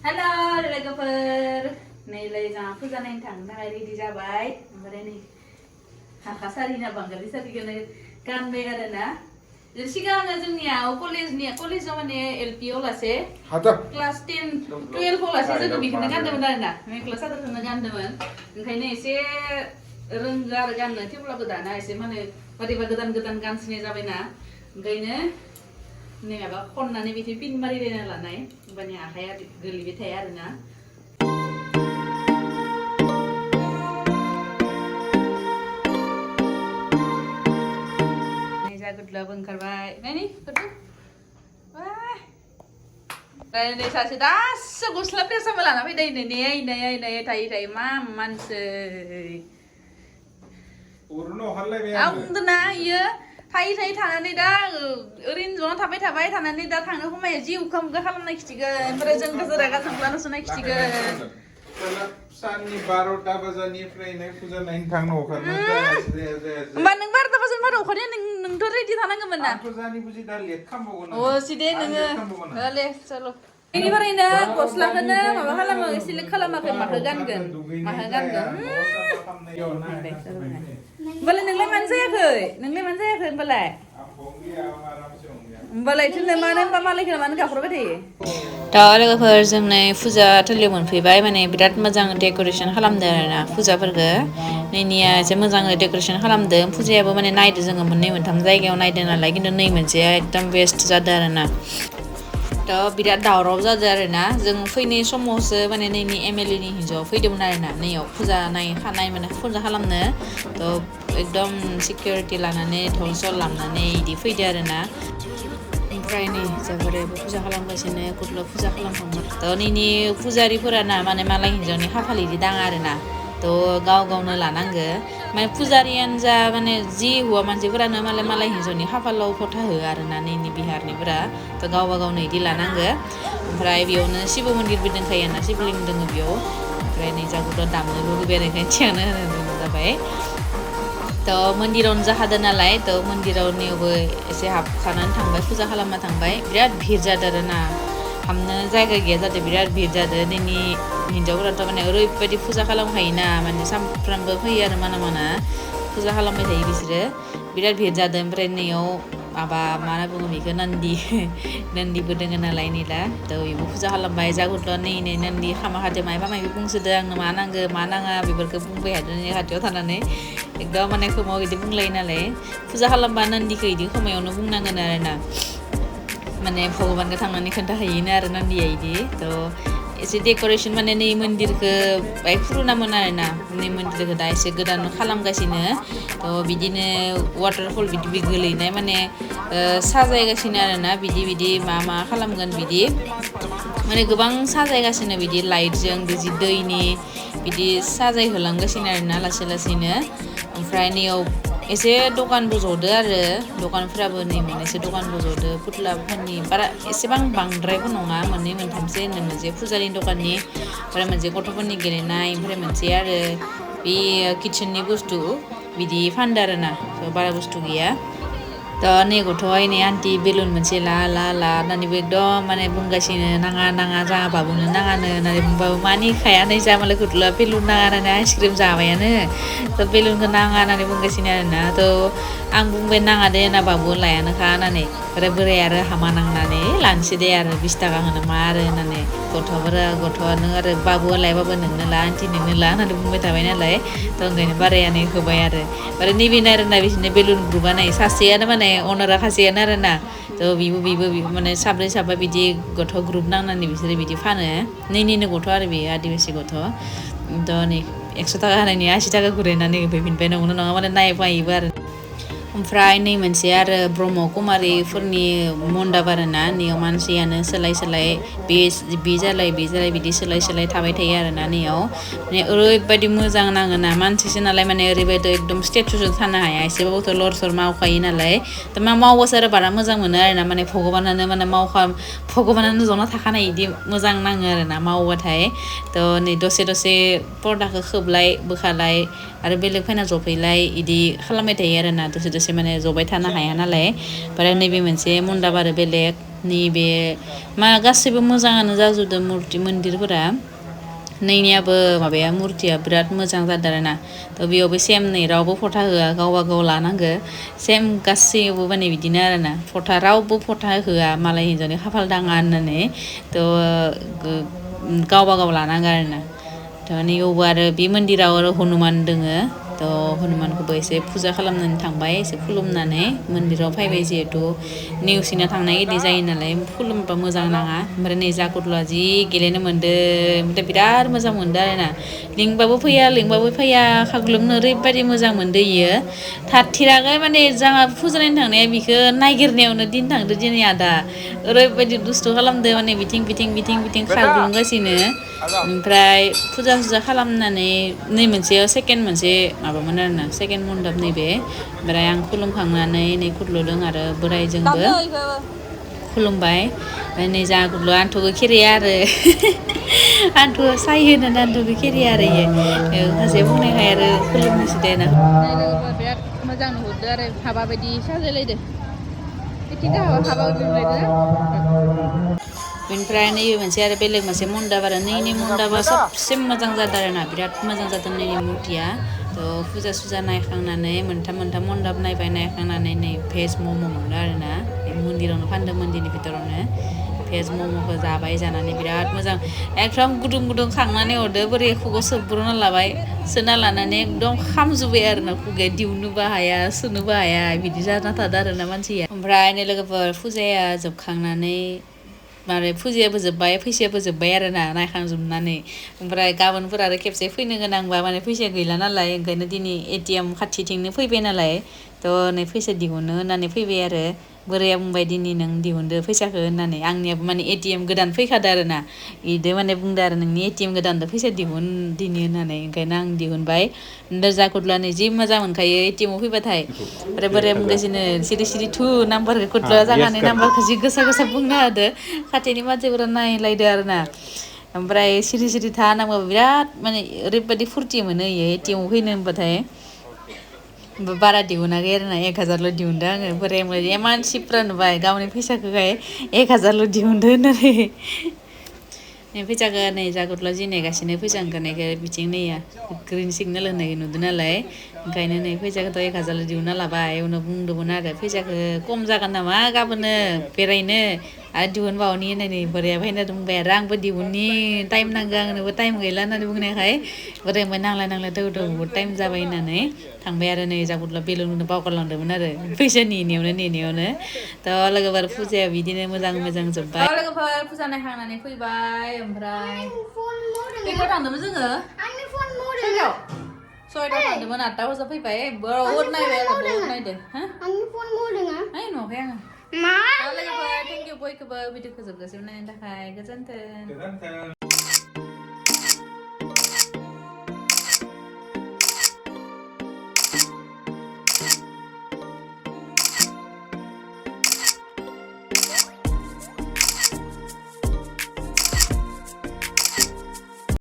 Halo लोगोफोर नैलाय जोंहा फुजा नायनो थांनो थाखाय रेडि जाबाय ओमफ्राय नै हाखा सारिना बांगालि सारिखौनो गानबाय आरोना सिगाङो जोंनियाव कलेजाव माने एलपिआव लासे क्लास 10 12 लासे जोङो बेखौनो गानदोंमोन आरोना मेख्ला सादरखौनो गानदोंमोन ओंखायनो एसे रोंगो आरो गाननो थेवब्लाबो दाना एसे माने बोरैबा गोदान गोदान गानसिनाय जाबायना ओंखायनो नै माबा खननानै बिदि पिन मारिलायना लानाय होमबानि आखाइया गोलैबाय थाया आरोना नै जा गुदलाबो ओंखारबाय नायनि गथ' वाह नै सासे दासो गस्ला पेसाबो लाना फैदों नै थायै मा मानसै आंदोना इयो थायै थानानै दा ओरैनो जना थाबाय थानानै दा थांनो समायाव जि उखा खालामनाय खिथिगोन ओमफ्राय जों गोजोरागा जोंब्लानोसो नायखिथिगोन साननि 12टा बाजानिफ्रायनो फुजा नायनो थांनो अखारनो होमबा नों 12टा बाजानिफ्राय अखारनाया नोंथ' रेडि थानांगोमोन ना फुजानि बुजि दा लेट खालामबावगोन अ सिदे नोङो ले चलो बेनिफ्रायनो गस्लाखौनो माबा खालामो सिलेक्ट खालामाखै माखौ गानगोन होमबालाय नोंलाय मानो जायाखै होमबालाय होमबालाय मानो होमबा मालायखौ मानो गाखरबाय थायो दा लोगोफोर जों नै फुजा थिलियाव मोनफैबाय माने बिराद मोजां डेक'रेसन खालामदों आरोना फुजाफोरखौ नैनिया एसे मोजां डेक'रेसन खालामदों फुजायाबो माने नायदो जोङो मोननै मोनथाम जायगायाव नायदों नालाय खिन्थु नै मोनसेया एकदम बेस्ट जादों आरोना थ' बिराद दावराव जादों आरोना जों फैनाय समावसो माने नैनि एमएलए नि हिन्जाव फैदोंमोन आरोना नैयाव फुजा माने फुजा खालामनो थ' एकदम सिकिउरिटि लानानै धल सल लानानै इदि फैदो आरोना ओमफ्राय नै जाबारैबो फुजा खालामगासिनो गथ'ल' फुजा खालामखांबाय थ' नैनि फुजारिफोरा ना माने मालाय हिन्जावनि खाफाल इदि दाङा आरोना थ' गावनो लानांगो माने फुजारियानो जा माने जि हौवा मानसिफोरानो मालाय हिन्जावनि खाफालाव फथा होयो आरोना नैनि बिहारनिफोरा थ' गावनो इदि लानांगो ओमफ्राय बेयावनो शिब मन्दिरबो दंखायो ना शिबलिंग दङ बेयाव ओमफ्राय नै जागोथ' दामनो लुगैबाय ओंखायनो थियानो होनो जाबाय थ' मन्दिरावनो जाखादों नालाय थ' मन्दिरावनियावबो एसे हाबखानानै थांबाय फुजा खालामना थांबाय बिराद भिर जादों आरोना हाबनो जायगा गैया जादों बिराद भिर जादों नैनि हिन्जावफोराथ' माने ओरैबायदि फुजा खालामखायोना माने सानफ्रामबो फैयो आरो माना फुजा खालामबाय थायो बिसोरो बिराद भिर जादों ओमफ्राय नैयाव माबा मा होनना बुङो बेखौ नन्दिबो दोङो नालाय नै दा थ' बेबो फुजा खालामबाय जागोथ' नै नन्दि खामा खाथियाव मायबा मायबि बुंसोदों आंनो मा नांगौ मा नाङा बेफोरखौ बुंबाय थादों खाथियाव थानानै एकदम माने खोमाव बिदि बुंलायो नालाय फुजा खालामबा नन्दिखौ बिदि खोमायावनो बुंनांगोन आरोना माने भगबानखौ थांनानै खोन्थाहैयोनो आरो नन्दिया बिदि थ' एसे डेक'रेसन माने नै मन्दिरखौ बाय फुरुनामोन आरोना नै मन्दिरखौ दा एसे गोदान खालामगासिनो थ' बिदिनो वाटारफल बिदि गोलैनाय माने साजायगासिनो आरोना बिदि मा खालामगोन बिदि माने गोबां साजायगासिनो बिदि लाइटजों बिदि दैनि बिदि साजायहोलांगासिनो आरोना लासैनो ओमफ्राय नैयाव एसे दखानबो जदो आरो दखानफ्राबो नै मोननैसो दखानबो जदो फुथलाफोरनि बारा एसेबां बांद्रायबो नङा मोननै मोनथामसो होनो मोनसे फुजानि दखाननि ओमफ्राय मोनसे गथ'फोरनि गेलेनाय ओमफ्राय मोनसे आरो बे किटचेननि बुस्थु बिदि फानदो आरोना बारा बुस्थु गैया थ' नै गथ'आ नै आन्टि बेलुन मोनसे ला होननानैबो एकदम माने बुंगासिनो नाङा जा बाबुनो नाङानो होननानै बुंबाबो मानिखाया नै जा मालाय गथ'ला बेलुन नाङा होननानै आइसक्रिम जाबायानो थ' बेलुनखौ नाङा होननानै बुंगासिनो आरोना थ' आं बुंबाय नाङा दे होनना बाबु लायानोखा होननानै ओमफ्राय बोराय आरो हामा नांनानै लानोसै दे आरो 20 थाखा होनो मा आरो होननानै गथ'आ नों आरो बाबुआ लायबाबो नोंनो ला आन्टि नोंनो ला होननानै बुंबाय थाबाय नालाय थ' ओंखायनो बारायानो होबाय आरो नैबेनो आरोना बिसोरनि बेलुन ग्रुपआ नै सासेयानो माने अनारा खासेयानो आरोना थ' बिबो माने साब्रै साबा बिदि गथ' ग्रुप नांनानै बिसोरो बिदि फानो नैनिनो गथ' आरो बेयो आदिबासि गथ' थ' नै 100 थाखा होनायनि 80 थाखा घुरायनानै होफैफिनबाय नङा माने नायफायोबो आरो ओमफ्राय नै मोनसे आरो ब्रह्म कुमारिफोरनि मन्दाब आरोना नैयाव मानसियानो सोलाय बे जालाय बिदि सोलाय थाबाय थायो आरोना नैयाव माने ओरैबायदि मोजां नाङोना मानसिसो नालाय माने ओरैबायदि एकदम स्टेटुसो थानो हाया एसेबाबोथ' लर सर मावखायो नालाय थ' मावबासो आरो बारा मोजां मोनो आरोना माने भगबानानो जना थाखानाय बिदि मोजां नाङो आरोना मावबाथाय थ' नै दसे पर्दाखौ खोबलाय बोखालाय आरो बेलेग फैना जफैलाय बिदि खालामबाय थायो आरोना दसे जोबजासे माने जबाय थानो हाया नालाय ओमफ्राय नैबे मोनसे मन्दाब आरो बेलेग नैबे मा गासैबो मोजाङानो जाजोबदों मुर्ति मन्दिरफोरा नैनियाबो माबाया मुर्तिया बिराद मोजां जादों आरोना थ' बेयावबो सेम नै रावबो फटा होआ गावबा गाव लानांगो सेम गासैयावबो माने बिदिनो आरोना फटा रावबो फटा होआ मालाय हिन्जावनि खाफाल दाङा होननानै थ' गावबा गाव लानांगौ आरोना थ' नैयावबो आरो बे मन्दिराव आरो हनुमान दोङो थ' हनुमानखौबो एसे फुजा खालामनानै थांबाय एसे खुलुमनानै मन्दिराव फैबाय जिहेथु नेवसिना थांनाय इदि जायो नालाय खुलुमबा मोजां नाङा ओमफ्राय नै जागुदुला जि गेलेनो मोनदों ओमफ्राय बिराद मोजां मोनदों आरोना लिंबाबो फैया खाग्लुबनो ओरैबायदि मोजां मोनदों इयो थाथिराखै माने जोंहा फुजा नायनो थांनाया बिखौ नायगिरनायावनो दिन थांदो दिनै आदा ओरैबायदि दुस्थ' खालामदो माने बिथिं खारग्लुंगासिनो ओमफ्राय फुजा खालामनानै नै मोनसेयाव सेकेन्ड मोनसे माबामोन आरोना सेकेन्ड मन्दाब नैबे ओमफ्राय आं खुलुमखांनानै नै खुदलुदों आरो बोरायजोंबो खुलुमबाय ओमफ्राय नै जा गुदलु आन्थुखौ खेरेया आरो आन्थुआव सायो होननानै आन्थुखौ खेरेया आरो इयो सासे बुंनायखाय आरो खुलुमनोसै दे ना लोगोफोर बिराद मोजां नुहुरदो आरो हाबा बायदि साजायलायदो बिथिं हाबा बायदि नुलायदो बेनिफ्राय नैबे मोनसे आरो बेलेग मोनसे मन्दाब आरो नैनि मन्दाबा सबसे मोजां जादों आरोना बिराद मोजां जादों नैनि मुर्तिया थ' फुजा नायखांनानै मोनथाम मन्दाब नायखांनानै नै भेज मम' मोनो आरोना मन्दिरावनो फानदों मन्दिरनि भितरावनो भेज मम'खौ जानानै बिराद मोजां एकदम गुदुं खांनानै हरदो बोरै खुगायाव सोब्र'ना लाबाय सोना लानानै एकदम खामजोब्बाय आरोना खुगाया दिहुननोबो हाया सोनोबो हाया बिदि जाना थादों आरोना मानसिया ओमफ्राय नै लोगोफोर फुजाया जोबखांनानै माने फुजायाबो जोब्बाय फैसायाबो जोब्बाय आरोना नायखांजोबनानै ओमफ्राय गाबोनफोर आरो खेबसे फैनो गोनांबा माने फैसाया गैला नालाय ओंखायनो दिनै एटिएम खाथिथिंनो फैबाय नालाय थ' नै फैसा दिहुननो होननानै फैबाय आरो बोराया बुंबाय दिनै नों दिहुनदो फैसाखौ होननानै आंनियाबो माने एटिएम गोदान फैखादो आरोना इदो माने बुंदो आरो नोंनि एटिएम गोदानदो फैसा दिहुन दिनै होननानै ओंखायनो आं दिहुनबाय जागुदलानो जि मोजां मोनखायो एटिएमाव फैबाथाय ओमफ्राय बोराया बुंगासिनो सिरि थु नाम्बारखौ खुदलुआ जानानै नाम्बारखौ जि गोसा बुंनो होदो खाथिनि मानसिफोरा नायलायदो आरोना ओमफ्राय सिरि था नांबाबो बिराद माने ओरैबायदि फुरथि मोनो इयो एटिएमाव फैनो होनबाथाय बारा दिहुनाखै आरोना 1000ल' दिहुनदों आङो बोराया बुंबाय मानसिफ्रा नुबाय गावनि फैसाखौहाय 1000ल' दिहुनदो होननानै फैसाखौ नै जागुदला जि नेगासिनो फैसा ओंखारनायखौ बिथिं नैया ग्रिन सिगनेल होनाय नुदों नालाय ओंखायनो नै फैसाखौथ' 1000ल' दिहुनना लाबाय उनाव बुंदोंमोन आरो फैसाखौ खम जागोन नामा गाबोननो बेरायनो आरो दिहुनबावनि होननानै बोरायाबो होनना बुंबाय आरो आंबो दिहुननि टाइम नांगौ आंनोबो टाइम गैला होननानै बुंनायखाय बोराया बुंबाय नांलाय थौ बहुद टाइम जाबाय होननानै थांबाय आरो नै जागुदला बेलुन होनो बावगारलांदोंमोन आरो फैसा नेनायावनो थ' लोगोफोर फुजाया बिदिनो मोजां जोब्बाय लोगोफोर फुजा नायखांनानै फैबाय ओमफ्राय खैथायाव थांदोंमोन जोङो सयथायाव थांदोंमोन 8टा बाजा फैबाय बहुद नायबाय आरो बहुद नायदो नुवाखै आङो लोगोफोर थेंक इउ बयखौबो भिडिअखौ जोबजासिम नायनायनि थाखाय गोजोन्थों